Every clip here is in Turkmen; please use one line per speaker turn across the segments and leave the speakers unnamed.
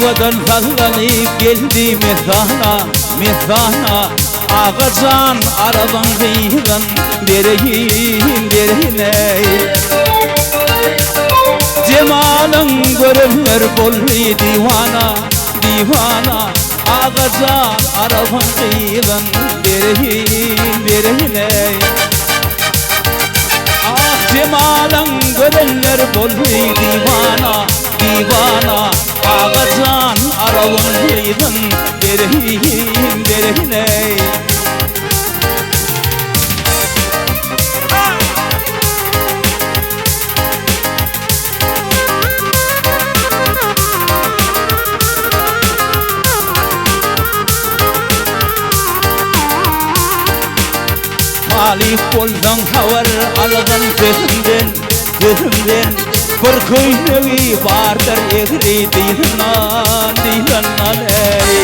Hywadan sallanyp geldi messana, messana, Agajan arabyň gyzyn bereýin, bereýin-eý. Jemalyň görenler boldy diwana, diwana, Agajan arabyň gyzyn bereýin, bereýin-eý. Ah, jemalyň görenler boldy diwana, diwana, Agajan arabyň gyzyn bereýin, bereýin-eý. Talyp bolsaň habar algyn sözümden, sözümden, Bir köýnegi bardyr egri dyzyndan, dyzyndan, eý.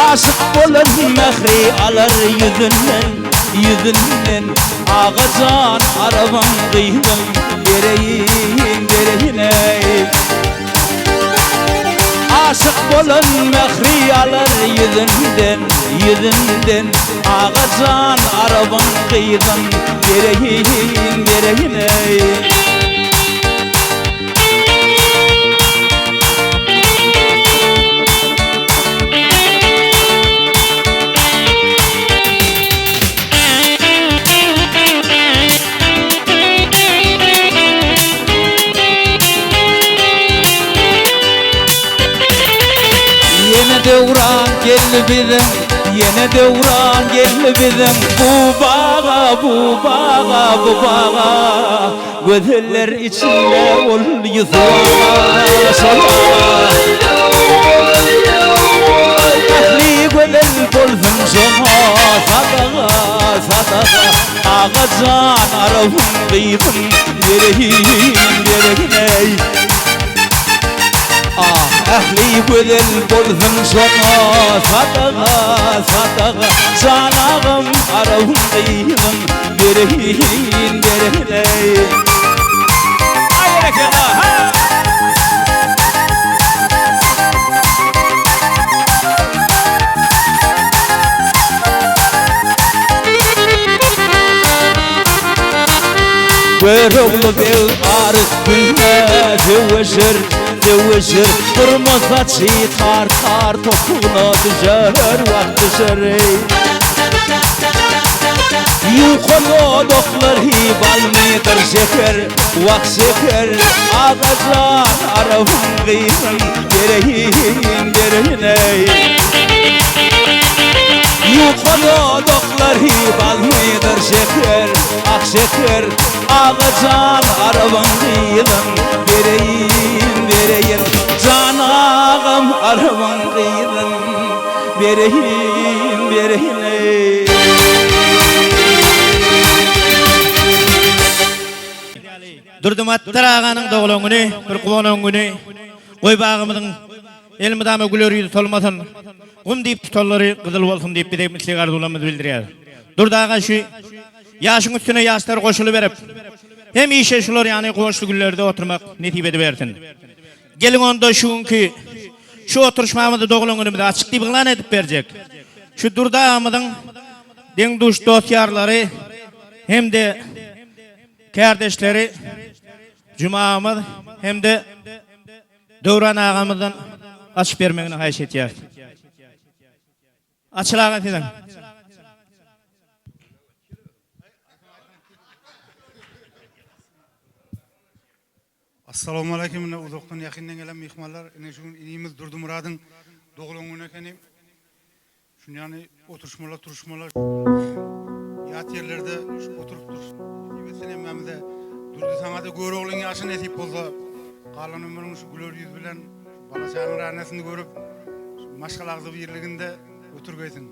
Aşyk bolan mähri alar ýüzünden, ýüzünden, Agajan arabaň gyzyn bereýin, bereýin, eý. Aşyk bolan mähri alar ýüzünden, ýüzünden, Agajan arabyň gyzyn bereýin, bereýin, eý. Ýene döwran geldi biziň, Ýene döwran geldi biziň Bu baga, bu baga, bu baga Gözeller içinde ol Ýusup aga, şol aga. Ähli gözel bolsun şoňa sadaga, sadaga. Agajan arabyň gyzyn bereýin, bereýin-eý. Ah, ähli gözel bolsun şoňa sadaga, sadaga. Jan agam arabyň gyzyn bereýin, bereýin-eý. Aý berekella, ha! Görogly beg aryk günde söweşer, söweşer, Burma saçy tar-tar topugyna düşer, wah düşer eý. Ýuka dodaklary balmydyr şeker, wah şeker, Agajan arabyň gyzyn bereýin, bereýin eý. Ýuka dodaklary balmydyr şeker, ah şeker, Agajan arabyň gyzyn bereýin, bereýin, Jan agam arabyň gyzyn bereýin, bereýin eý.
Durdymatdyr aganyň doglan güni, bir guwanan güni. Goý bagymyzyň elmydama güler ýüzi solmasyn. Gum diýip tutanlary gyzyl bolsun diýip biz hem isleg-arzuwlarymyzy bildirýäris. Durdy aga şu ýaşyň üstüne ýaşlar goşulyberip, hemişe şular ýaly guwançly günlerde oturmak nesip edibersin. Geliň onda şu günki şu oturyşmamyzy doglan günümizi açyk diýip yglan edip berjek. Şu Durdy agamyzyň deň-duş dost-ýarlary hem-de kärdeşleri Juma agamyz hem-de Döwran agamyzdan açyp bermegini haýyş etýäris. Açyl aga siziň.
Assalamualeýkum ine uzakdan ýakyndan gelen myhmanlar ine şu gün inimiz Durdymyradyň doglan güni ekeni şun ýany oturyşmalar turuşmalar ýat ýerlerde şu oturyp duruş nesip etsin hemmämize Durdy saňada Göroglyň ýaşy nesip bolsa galan ömrüň şu güler ýüz bilen bala çagaň ränesini görüp şu maşgala agzybirliginde ötürgeýsiň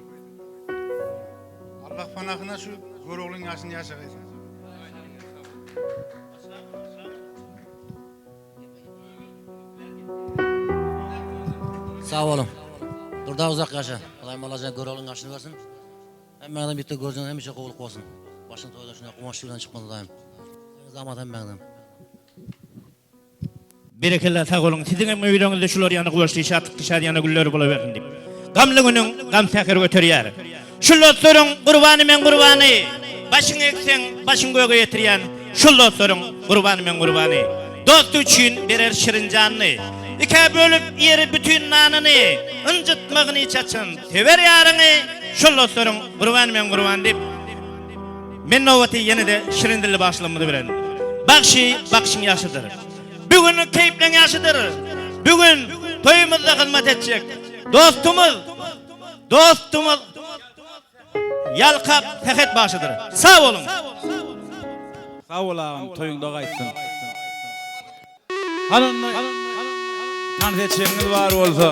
Allah panahyna şu Göroglyň ýaşyny ýaşagaýsyň.
Sag boluň. Durda uzak ýaşa. Hudaýym Allajan Göroglyň ýaşyny bersin. Hemmäňizem ýetde görjegiňiz hemişe gowulyk bolsun. Başyň toýda şunday guwançly bilen çykmaly Hudaýym. Amat hemmäňizem.
Berekella sag boluň siziňem öýleriňizde şular ýaly guwançly şatlykly şadyýana günler bolawersin diýip. Gamly günüň gam säher göterýär. Şul dostlaryň gurbany men gurbany Başyňy egseň başyň göge ýetirýän Şul dostlaryň gurbany men gurbany Dosty üçin berer şirin janyny Ikä bölüp iýer bütin nanyny Ynjytmagyn hiç haçan söwer ýaryňy Şul dostlaryň gurbany men gurbany diýip Men nobaty ýene-de şirin dilli bagşylarymyza bererin. Bagşy bagşyň ýaşydyr. Bu gün keýpleň ýaşydyr. Bu gün toýumyzda hyzmat etjek dostumyz, dostumyz Ýalkap Sähet bagşydyr. Sag boluň!
Sag bol agam toýuňda gaýtsyn. Hany onda tans etjegiňiz bar bolsa.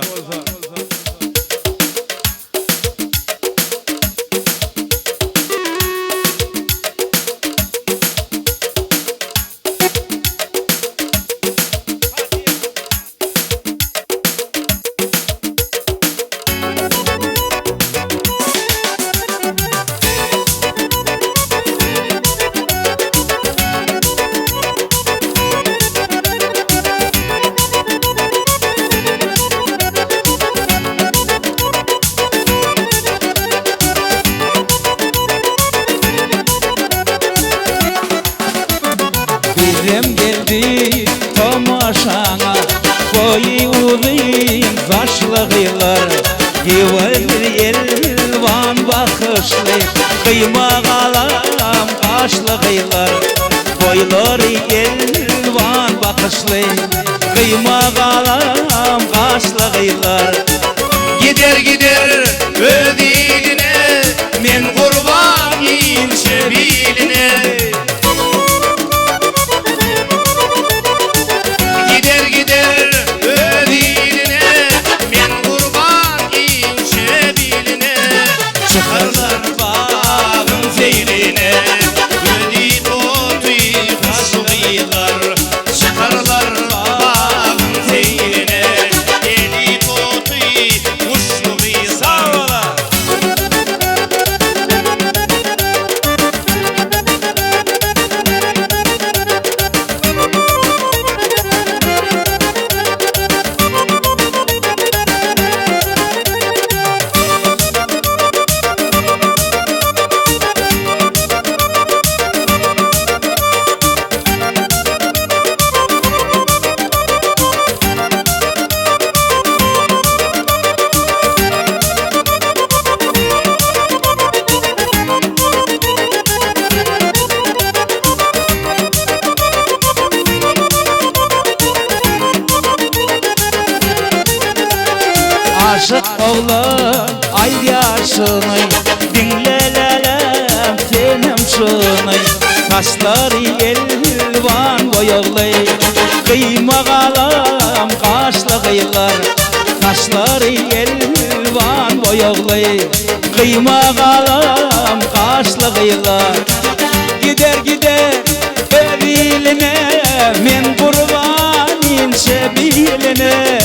Bizem geldik tomaşaňa, Boýy uzyn saçly gyzlar, Gewezi elwan bakyşly, Gyýma galam gaşly gyzlar. Boýlary elwan bakyşly, Gyýma galam gaşly gyzlar.
Gider gider öz iline, Men gurban inçe biline. Gider gider öz iline, Men gurban inçe biline. Çykarlar bagyň seýrine, Gözi toty guşly gyzlar. Çykarlar bagyň seýrine, Eli toty guşly gyzlar.
Aşyk oglan aýdýar şuny, Diňle lälem senem şuny, Saçlary elwan boýagly, Gyýma galam gaşly gyzlar. Saçlary elwan boýagly, Gyýma galam gaşly gyzlar. Gider gider öz iline, Men gurban inçe biline.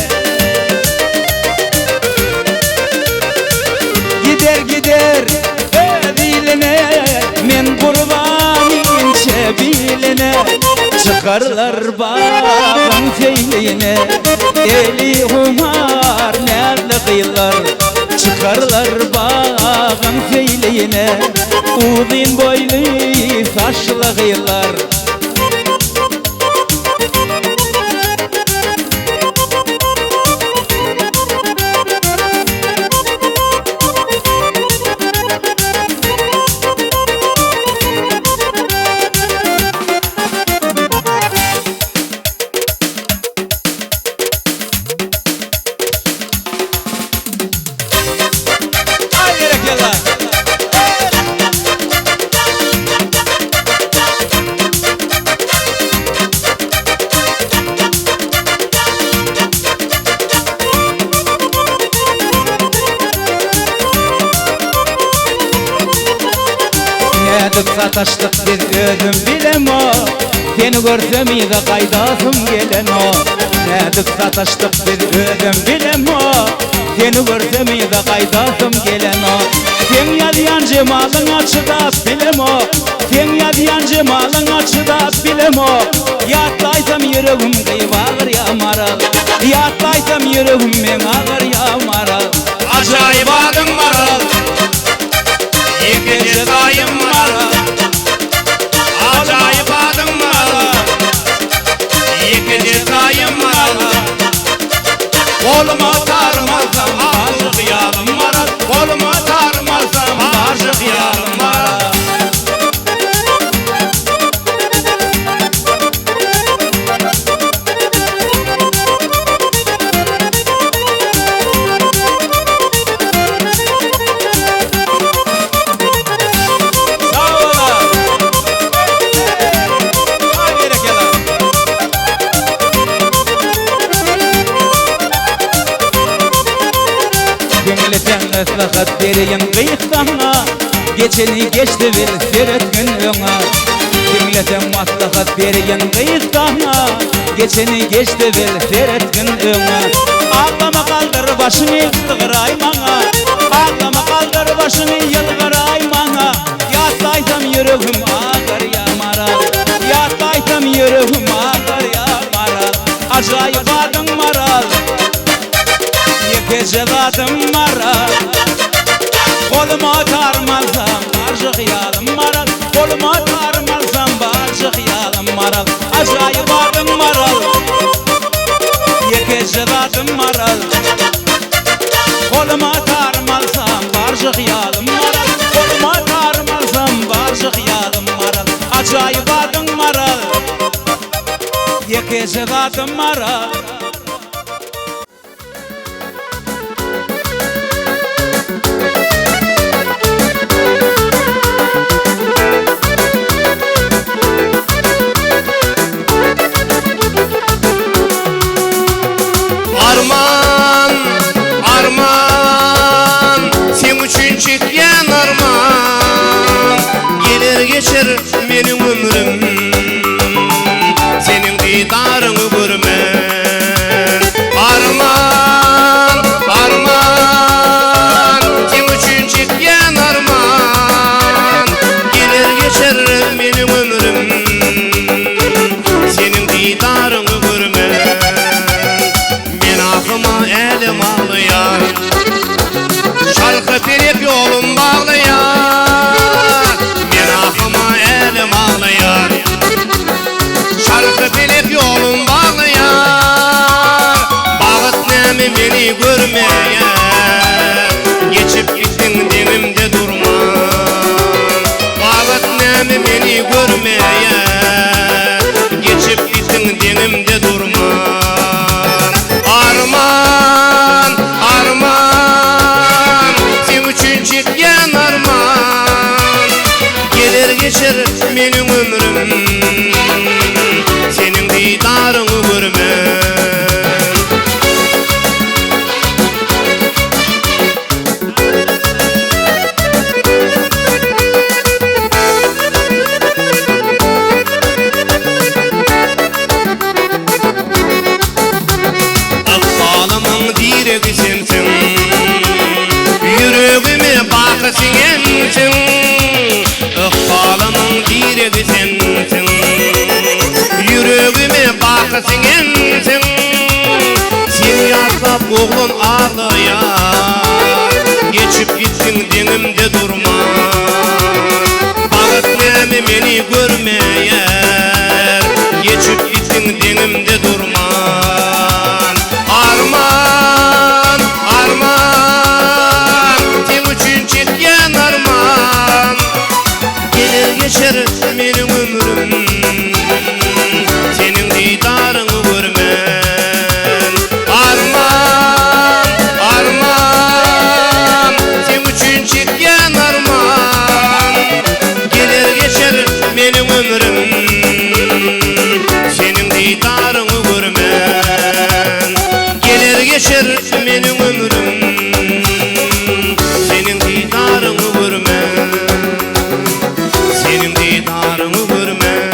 Gider gider öz iline, Men gurban inçe biline. Çykarlar bagyň seýline, Eli humar näzli gyzlar. Çykarlar bagyň seýline, Uzyn boýly saçly gyzlar. Aý berekella. Nädip sataşdyk biz özüm bilemok Seni görsem yza gaýdasym gelenok Nädip sataşdyk biz özüm bilemok Seni görsem yza gaýdasym gelenok Seň ýazýan jemalyňa çydap bilemok. Seň ýazýan jemalyňa çydap bilemok. Ýatlaýsam ýüregim gyýyp agyrýa Maral. Ýatlaýsam ýüregim meň agyrýa Maral.
Ajaýyp adyň Maral. Ýekeje taýym Maral. Ajaýyp adyň Maral. Ýekeje taýym Maral. Goluma tarym alsam barjy hyýalym Maral. Goluma tarym alsam barjy hyýalym Maral.
Sag boluň. Aý berekella. Diňleseň maslahat bereýin gyssaňa Geçeni geçdi bil seretgin öňe Diňleseň maslahat bereýin gyssaňa Geçeni geçdi bil seretgin öňe Aglama galdyr başyňy ýylgyraý maňa Aglama galdyr başyňy ýylgyraý maňa Ýatlaýsam ýüregim agyrýa maral Ýatlaýsam ýüregim agyrýa maral Ajaýyp adyň maral Ýekeje zadym maral Goluma tarym alsam barja hyýalym maral Goluma tarym alsam barja hyýalym maral Ajaýyp adyň maral Ýekeje zadym maral Goluma tarym alsam barja hyýalym maral Goluma tarym alsam barja hyýalym maral Ajaýyp adyň maral Ýekeje zadym maral.
Arman, arman, seň üçin çekýän arman. Geler geçer meniň ömrüm, seniň didaryňy görmän. Arman, arman, seň üçin çekýän arman. Geler geçer meniň ömrüm, seniň didaryňy görmän. Men ahyma älem aglaýar, Çarhy pelek ýolum baglaýar. Men ahyma älem aglaýar, Çarhy pelek ýolum baglaýar. Bagt näme meni görmeýär, Geçip gitdiň deňimde durman. Bagt näme meni görmeýär, Geçip gitdiň deňimde durman. Arman, arman, seň üçin çekýän arman. Geler geçer meniň ömrüm, seniň didaryňy görmän. Ykbalymyň diregi sensiň, Ýüregime baky siňensiň. Ykbalymyň diregi sensiň, Ýüregime baky siňensiň. Seni ýatlap oglan aglaýar, Geçip gitdiň deňimde durman. Bagt näme meni görmeýär, Geçip gitdiň deňimde durman. Arman, arman, seň üçin çekýän arman. Geler geçer meniň ömrüm, Seniň didaryňy görmän. Arman, arman, seň üçin çekýän arman. Geler geçer meniň ömrüm, Seniň didaryňy görmän. Geler geçer meniň ömrüm, Seniň didaryňy görmän. Seniň didaryňy görmän.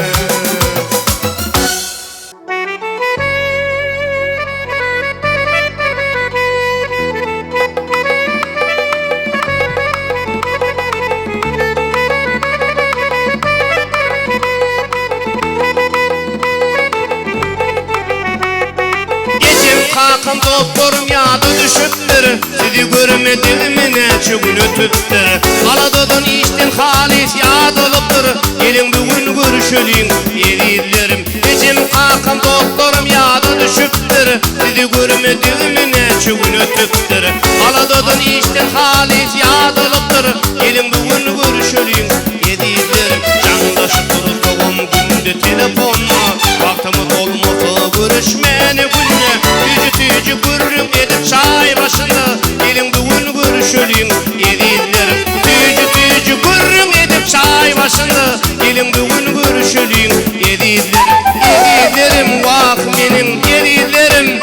görmedigime näçe gün ötüpdir. Aladadan işden halys ýadalypdyr. Geliň bu gün görüşeliň, ezizlerim. Ejem, kakam, dostlarym ýada düşüpdir. Sizi görmedigime näçe gün ötüpdir. Aladadan işden halys ýadalypdyr. Geliň bu gün görüşeliň, ezizlerim. Jaňlaşyp dursagam günde telefonda. Wagtymyz bolmasa görüşmäne günde. Süýji-süýji gürrüň edip çaý başynda. Geliň bu gün görüşeliň, ezizlerim. Süýji-süýji gürrüň edip çaý başynda. Geliň bu gün görüşeliň, ezizlerim. Ezizlerim, wah, meniň ezizlerim.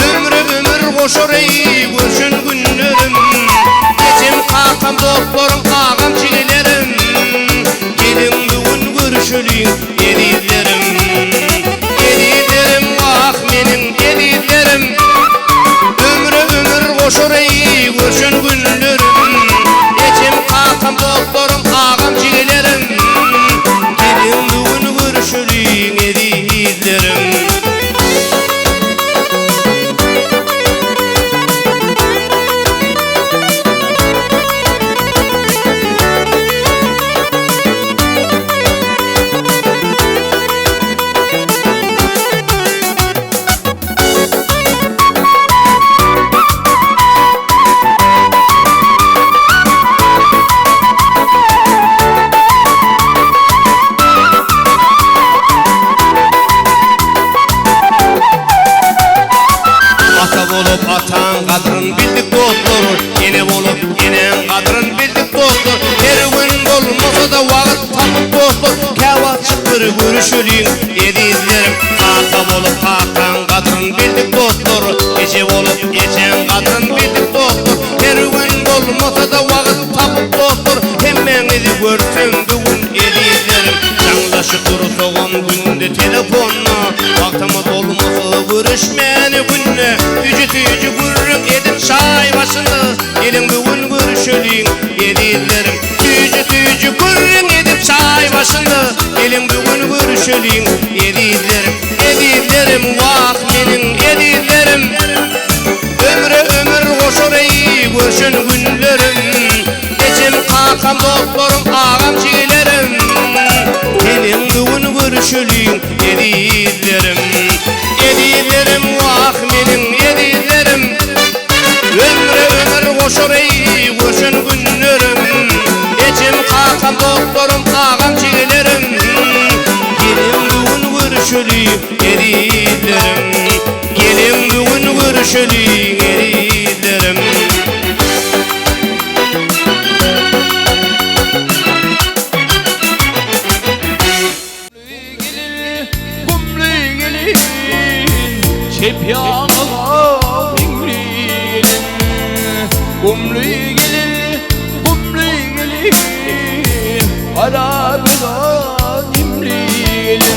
Ömre ömür goşar eý görşen günlerim. Ejem, kakam, dostlarym, agam, jigilerim. Geliň bu gün görüşeliň, ezizlerim. Ezizlerim, wah, meniň ezizlerim. Ömre ömür goşar eý görşen günlerim. Ejem, kakam, dostlarym, agam, jigilerim. Geliň bu gün görüşeliň, ezizlerim. Ata bolup ataň gadryn bildik dostlar, Ene bolup eneň gadryn bildik dostlar. Her gün bolmasa-da wagt tapyp dostlar, Käwagt çykyp görüşeliň ezizlerim. Kaka bolup kakaň gadryn bildik dostlar, Eje bolup ejeň gadryn bildik dostlar. Her gün bolmasa-da wagt tapyp dostlar, Hemmäňizi görsem bu gün ezizlerim. Jaňlaşyp dursagam günde telefonda, Wagtymyz bolmasa görüşmäne günde. Süýji-süýji gürrüň edip çaý başynda, Geliň bu gün görüşeliň ezizlerim. Süýji-süýji gürrüň edip çaý başynda, Geliň bu gün görüşeliň ezizlerim. Ezizlerim, wah, meniň ezizlerim. Ömre ömür goşar eý görşen günlerim. Ejem, kakam, dostlarym, agam, jigilerim. Geliň bu gün görüşeliň ezizlerim. Ezizlerim, wah, meniň ezizlerim. Ömre ömür goşar eý görşen günlerim. Ejem, kakam, dostlarym, agam, jigilerim. Geliň bu gün görüşeliň ezizlerim. Geliň bu gün görüşeliň ezizlerim.
Gumly gelin, çep ýanyňa meňli gelin. Gumly gelin, gumly gelin, gara göze nemli gelin.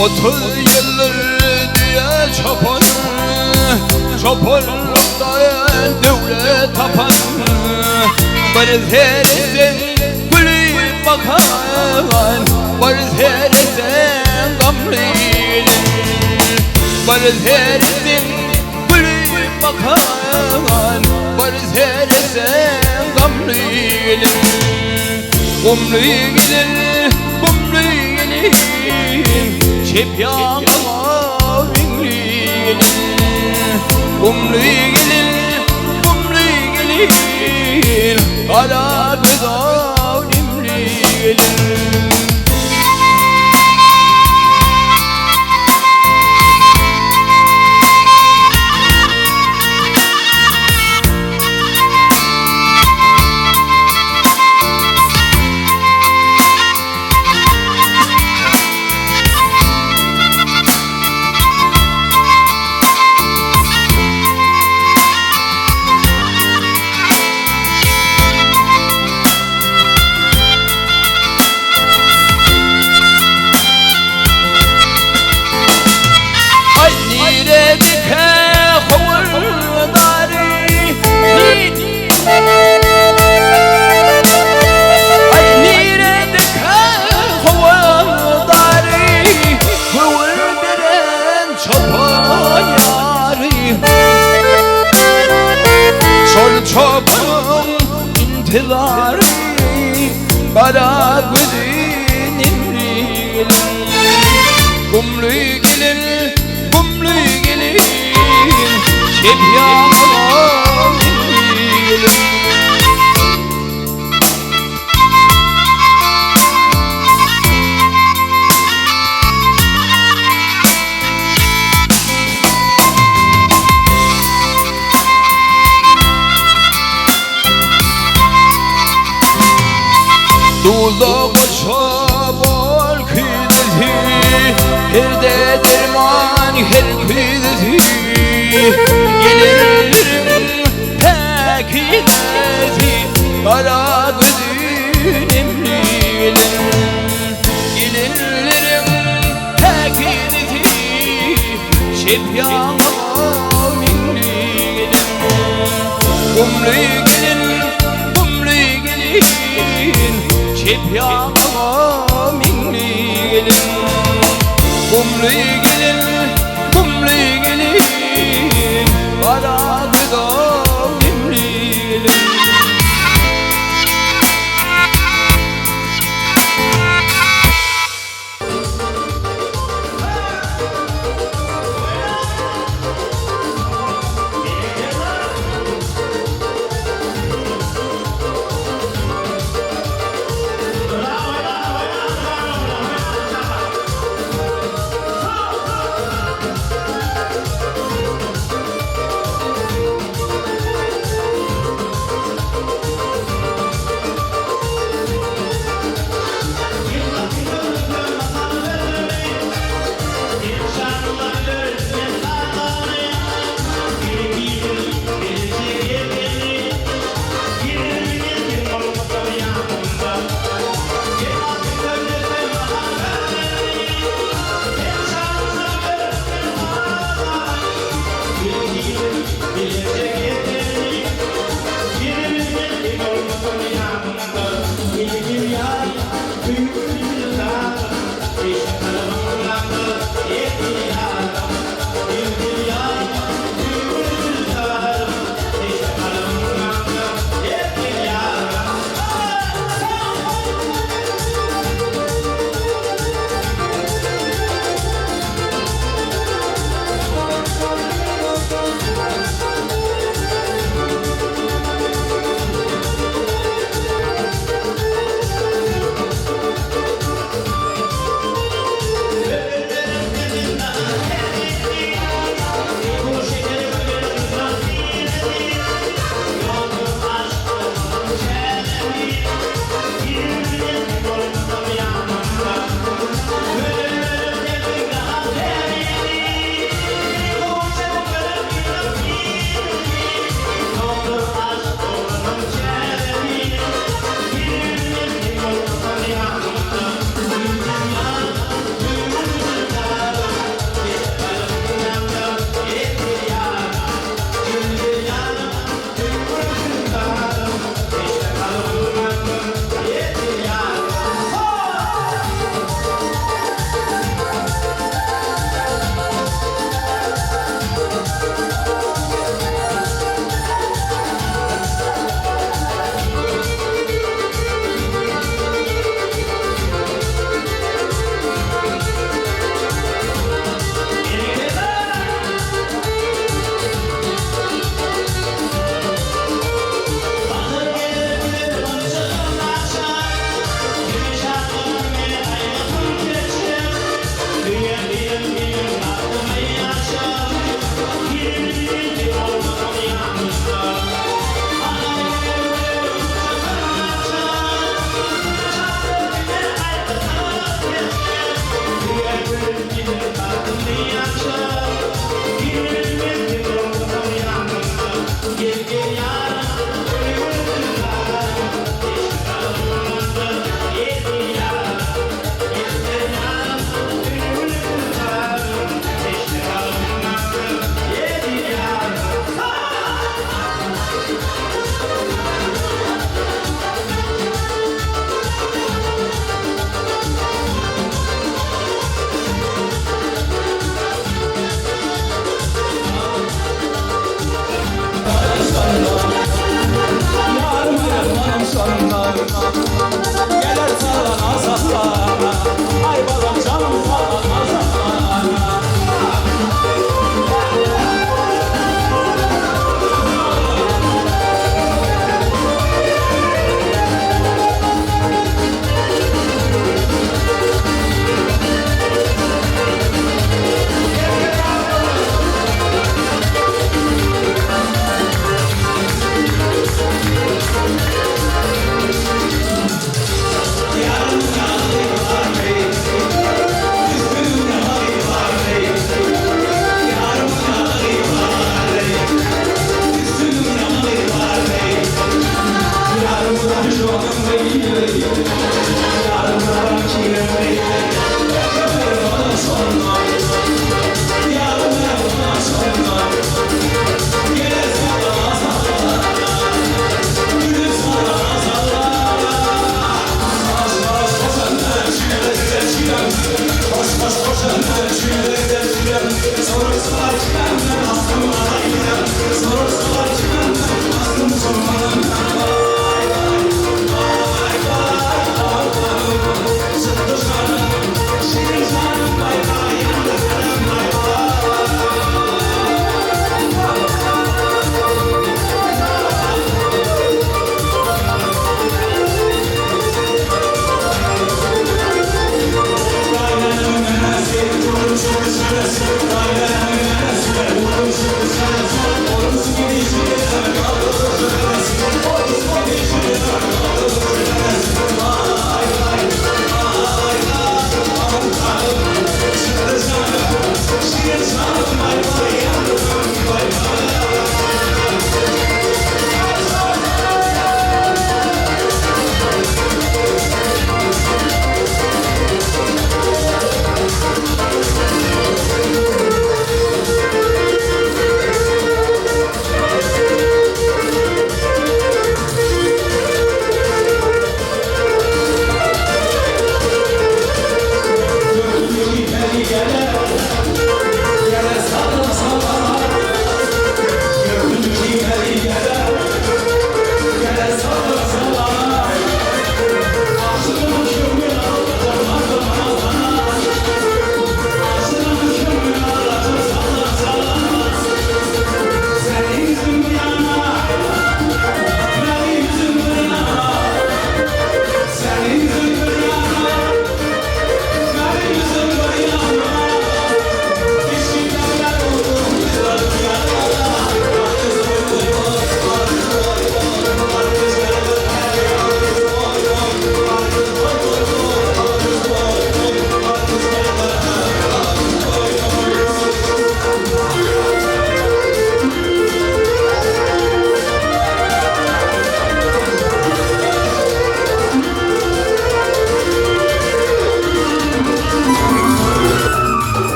Otuz ýyldyr düýe çopan, Çopanlykdan döwlet tapan. Bir seretseň gülüp bakan, Bir seretseň gamly gelin. Bir seretseň gülüp bakan, Bir seretseň gamly gelin. Gumly gelin, gumly gelin, Çep ýanyňa meňli gelin. Gumly gelin, gumly gelin, Gara göze nemli gelin. Intizary Gara gözi nemli gelin Gumly gelin, gumly gelin Çep ýanyma münli gelin. Duza goşa bol küýzesi, Herde derman her küýzesi, Gelinleriň päkizesi, Gara gözi nemli gelin. Gelinleriň päkizesi, Şep ýaňa meňli gelin. Gumly gelin, gumly gelin, Çep ýaňa meňli gelin. Gumly gelin, gumly gelin, Gara göze nemli gelin.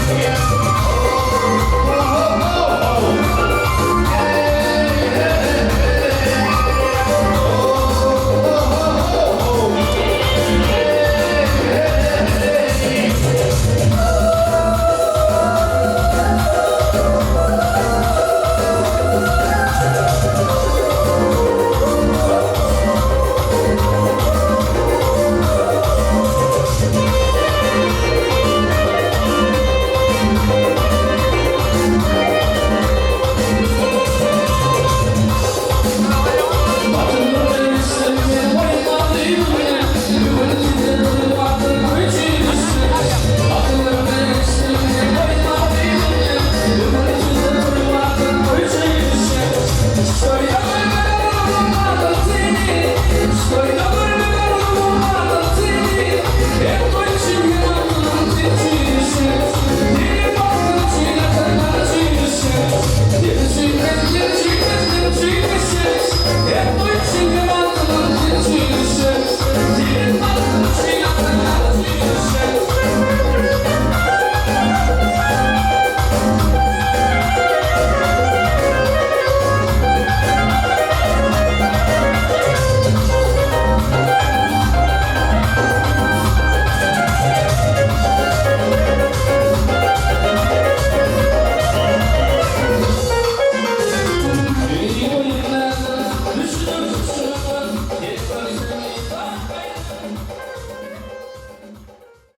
Thank you.